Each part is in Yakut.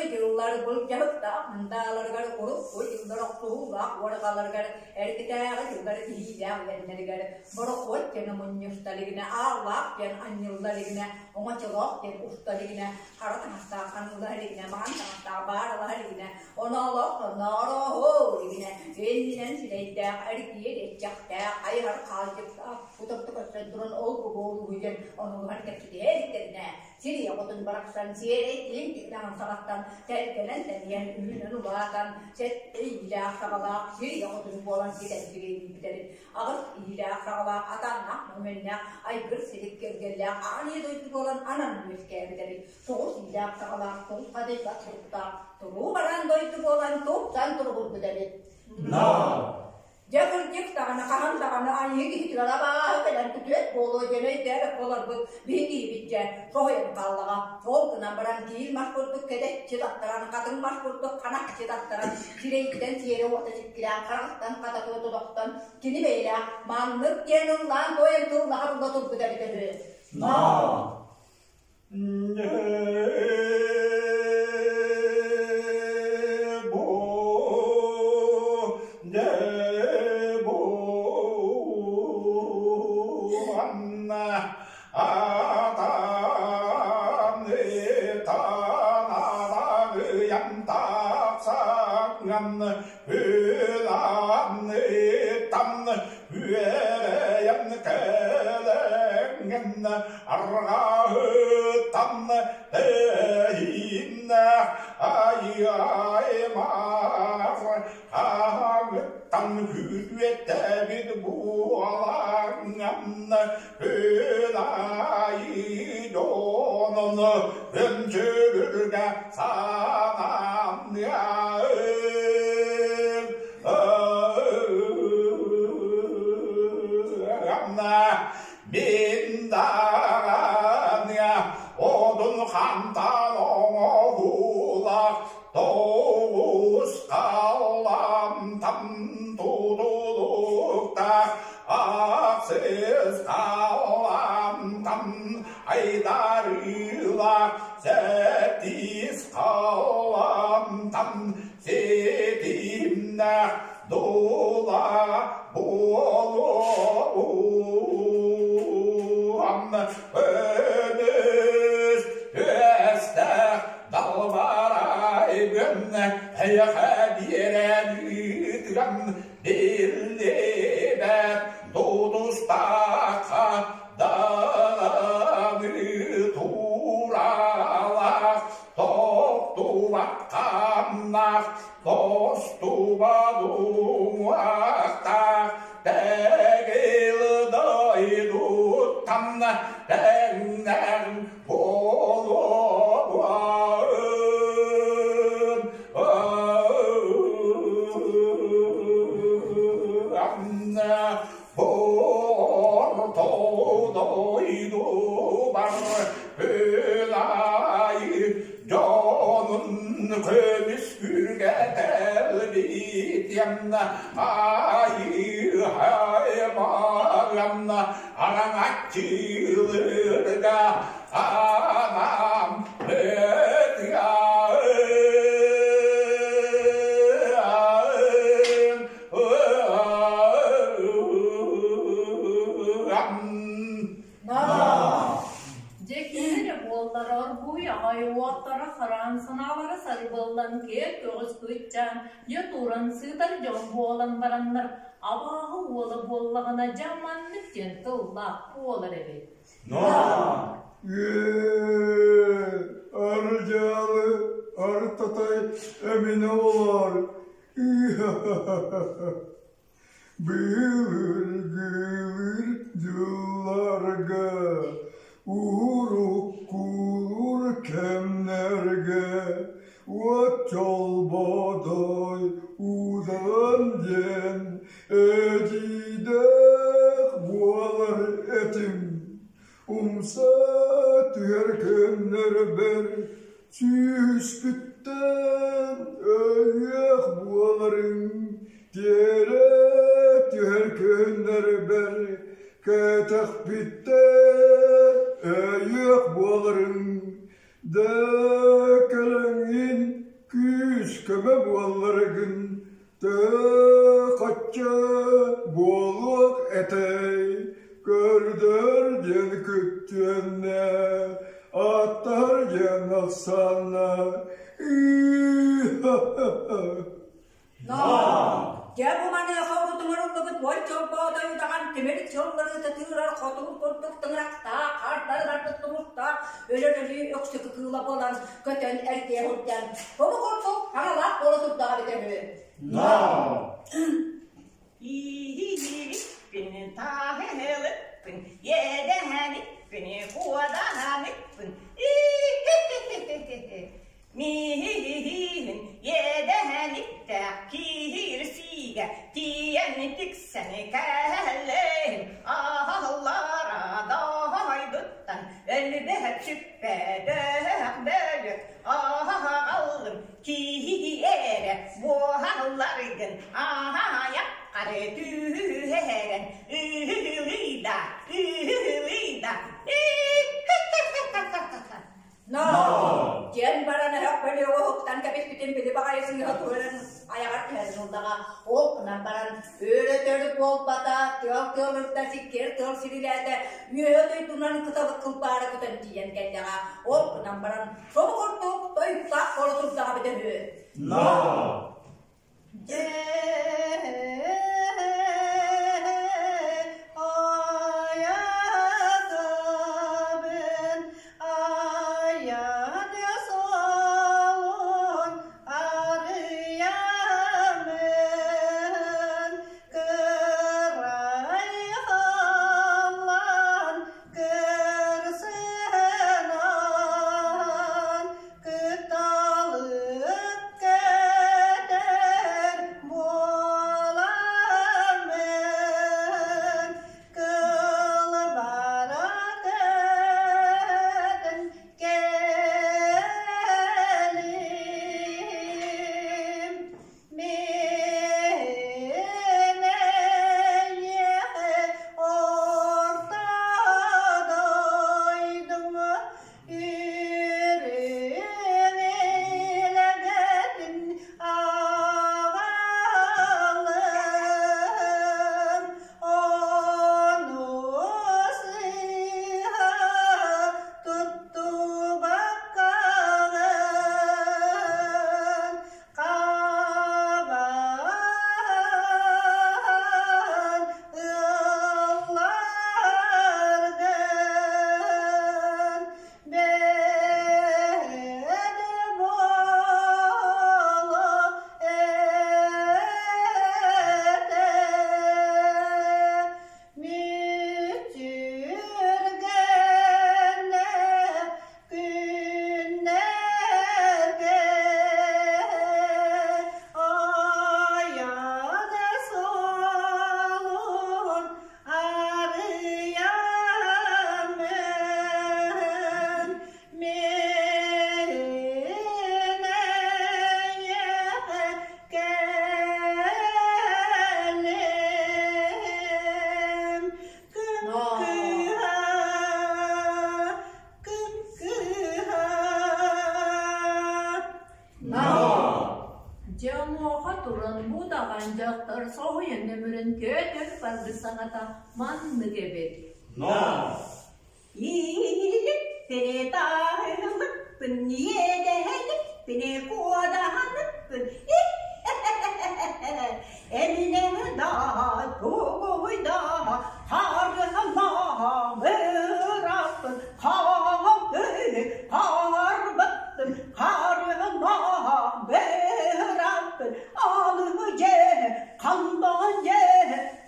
Былыргы дьыллар былдьаһыктаах мындааларыгар, урукку дьыллар охсуһуулаах уорҕаларыгар, эргитээҕи дьыллар иһиилээх үөннэригэр, борохуот диэн мунньуста илигинэ, ааллаах диэн анньылла илигинэ, оҥочолоох диэн уста илигинэ, хара таҥастаах ханыыла илигинэ, маҥан таҥастаах бааралаһа илигинэ, оноолоох онноорооһу илигинэ, иннинэн сирэйдээх, эргийэр иэччэхтээх, хайыһар хаалдьыктаах, утарыта көрсөн туран ол-бу буолууһу диэн онугуһан кэпсэтиһэ иликтэринэ, Сир ийэ хотун барахсан сиэрэй киэҥ тиҥилэҕин саҕаттан тэлгэнэн тэнийэн үүнэн улаатан сэттэ иилээх саҕалаах сир ийэ хотун буолан ситэн сириэдийбитэрин аҕыс иилээх саҕалаах атааннаах мөҥүөннээх айгыр силик кэргэллээх аан ийэ дойду буолан анан үөскээбитэрин тоҕус иилээх саҕалаах тоҕус хадайбат суруктаах туруу бараан дойду буолан тупсан туругурбут эбит. Дьэ кырдьык даҕаны хаһан даҕаны айыы киһитигэр абааһы кэлэн күтүөт буолуо диэн өйдөөбөт буоларбыт биһи киһибит дьэ соһуйан хааллаҕа. Ол гынан баран киил мас курдук кэдэччи таттаран, хатыҥ мас курдук ханахчы таттаран, сирэйиттэн сиэрэ уота сиккирээн, хараҕыттан хататыа тутахтан кини бэйэлээх маннык диэн ыллаан туойан тыллаһар ула турбут эбитэ үһү. Үөрэйэн кэлэҥҥин арҕаһыттан тэһииннээх айы-аймаар хаһаҥыттан күрүөттэбит буолаҥҥын күн аайы дьонун өнчүргэ сананыаҕыҥ. Мин даҕаны одун хантан оҥоһуулаах тоҕус халлаантан тутулуктаах ахсыс халлаантан айдарыылаах сэттис халлаантан ситимнээх дуула буолуом көмүс түөстээх далбарайбын эйэхэ биэрэн ыытыам биллибэт тутустахха даҕаны тууралаах тохтубат хааннаах тостубат уҥуохтаах тэгил дойдуттан тэҥнээх буолуоҕун Орто дойдубар күн аайы дьонун көмүс күргэтэлбитиэн айыһаймаган араҥаччылырга анаам Дьэ киһи буоллар оргууй аҕай уоттара хараан санаалара сарбыллан киэр көҕүс кыыччаан дьэ туран сытар дьон буолан бараннар абааһы уола буоллаҕына дьэ маннык диэн тыллаах буолар эбит. Ардьаалы артатай эминэ олоор Былыргылыр дьылларга, уруккулуур кэмнэргэ уот чолбодой удаҕан диэн эдьиийдээх буолар этим. Умса түһэр көннөрбөр сүүспүттэн өйүөх буоларыҥ, тиэрэ түһэр көннөрбөр кэтэхпиттэн өйүөх буоларыҥ, да кэлэҥҥин. Күүс-көмө буолларгын Төһө-хачча буолуох этэй, көрдөр диэн күттүөннэ, ааттаһар диэн ахсаанна Ноо, дьэ бу маныаха урутуҥар ыллыбыт уон чолбоодой удаҕан тимир чыллырыыта тыырар хотун курдук тыҥырахтаах, хардары барбыт тумустаах, өлөр өлүү өксөкү кыыла буолан көтөн эргийэ сылдьан, бу курдук аҥалаах буола турдаҕа эбитэ үһү. Ииһиириппин, тааһыһылыппын, иэдэһэникпин, куодаһаникпын, ииһи Мииһин иэдэһэниктээх киирсиигэ тиийэн тиксэн кэллим, аһаллара дойдуттан өлбөт сүппэт бөлүк аһаҕаллым киһи эрэ буоһалларгын аһайаххары түһэрэн ыһыылыйда ыһыылыйда. Но! Диэн баран өһөх бөлүөҕү уһуктан кэбиспитин били баҕайы сыыһа туһэрэн айаҕар түһэн ыллаҕа. Ол гынан баран өр-өтөр буолбата, тыал тыалырда, сиккиэр тыал сирилээтэ, үөһэ дойдунан кыталык кылбаара көтөн тиийэн кэллэҕэ. Ол гынан баран собо курдук тойуктаах буола турдаҕа эбитэ үһү. Но! Кыталык кэтэр буоламмын, кылбара көтөн кэлим. Мин эйиэхэ орто дойдум Үрүҥ илэгэтин аҕалым, ону сыыһа туттубаккаҕын хабан ылларгын. Бэйэни буола этэ мүччүргэннээх күннэргэ айан суолун арыйаммын мин эйиэхэ кэллим күн кыыһа күн кыыһа. Дьэ онуоха туран бу даҕан дьахтар соһуйан өмүрэн көтөр барбыт саҥата маннык эбит. Иилиппини таһылыппын, иэдэһэлиппини куодаһаныппын, Элинэ да, тугуй да, харыһалаах ырааппын, хаалты харбаттым, харыһалаах бырааппын, алыы дьэ, хандан дьэ,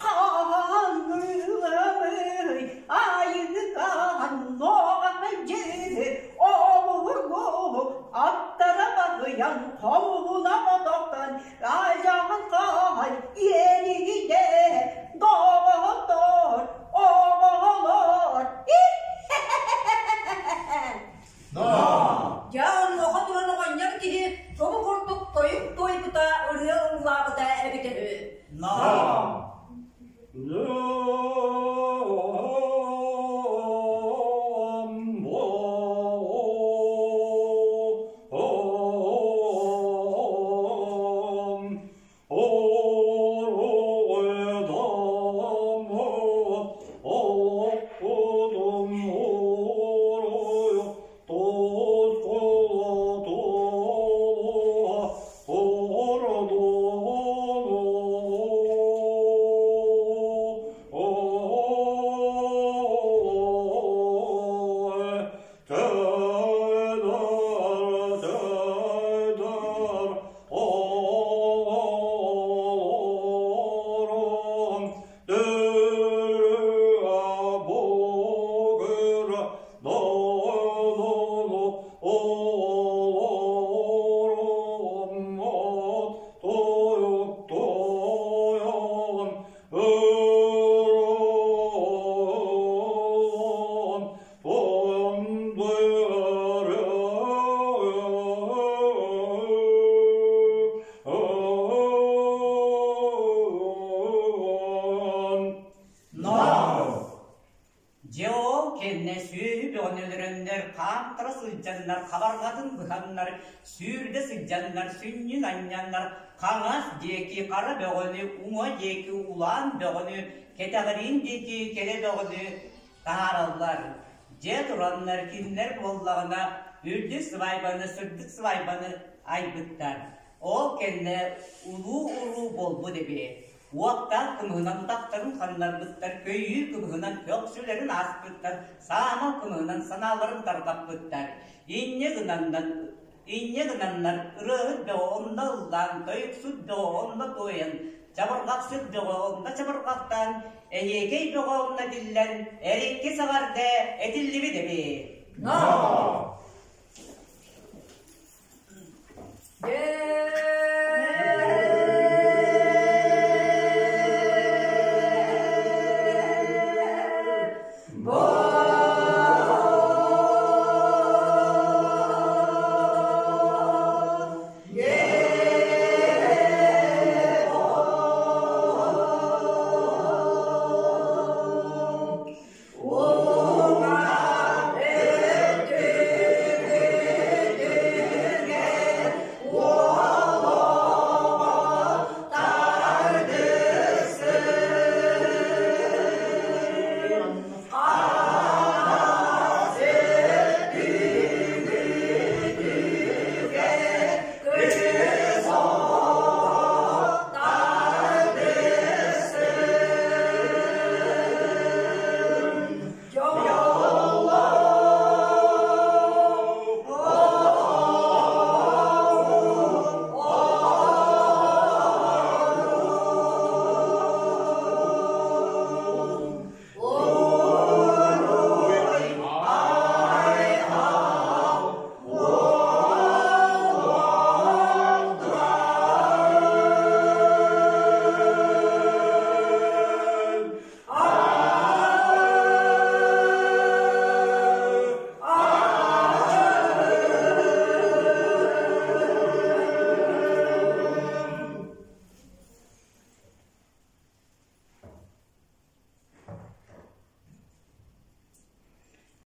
хаанныламый, айыкаан ноҕайдьы, обургу аттара баһыйан, хомуна мотохтон, Айаҕын хаай, иэнигиде, доҕоттор, оҕолор. Дьэ онуоха туран оҕонньор киһи собо курдук тойук туойбута, ырыа ыллаабыта эбитэ үһү. No! Хаамтара сылдьаннар, хабарҕатын быһаннар, сүүрдэ сылдьаннар, сүнньүн анньаннар, хаҥас диэки хара бөҕөнү, уҥа диэки улаан бөҕөнү, кэтэҕириин диэки кэрэ бөҕөнү таһаараллар. Дьэ тураннар кинилэр буоллаҕына үрдүк сыбаайбаны, сырдык сыбаайбаны айбыттар. Ол кэннэ улуу уруу буолбут эбит. Уоттаах кымыһынан утахтарын ханнарбыттар, көйүү кымыһынан көхсүлэрин ааспыттар, саамал кымыһынан санааларын тарҕаппыттар. Инньэ гынаннар, инньэ гынаннар ырыаһыт бөҕө онно ыллаан, тойуксут бөҕө онно туойан, чабырҕахсыт бөҕө онно чабырҕахтаан, эһиэкэй бөҕө онно этиллэн, эрикки саҕарда этиллибит эбит. Но!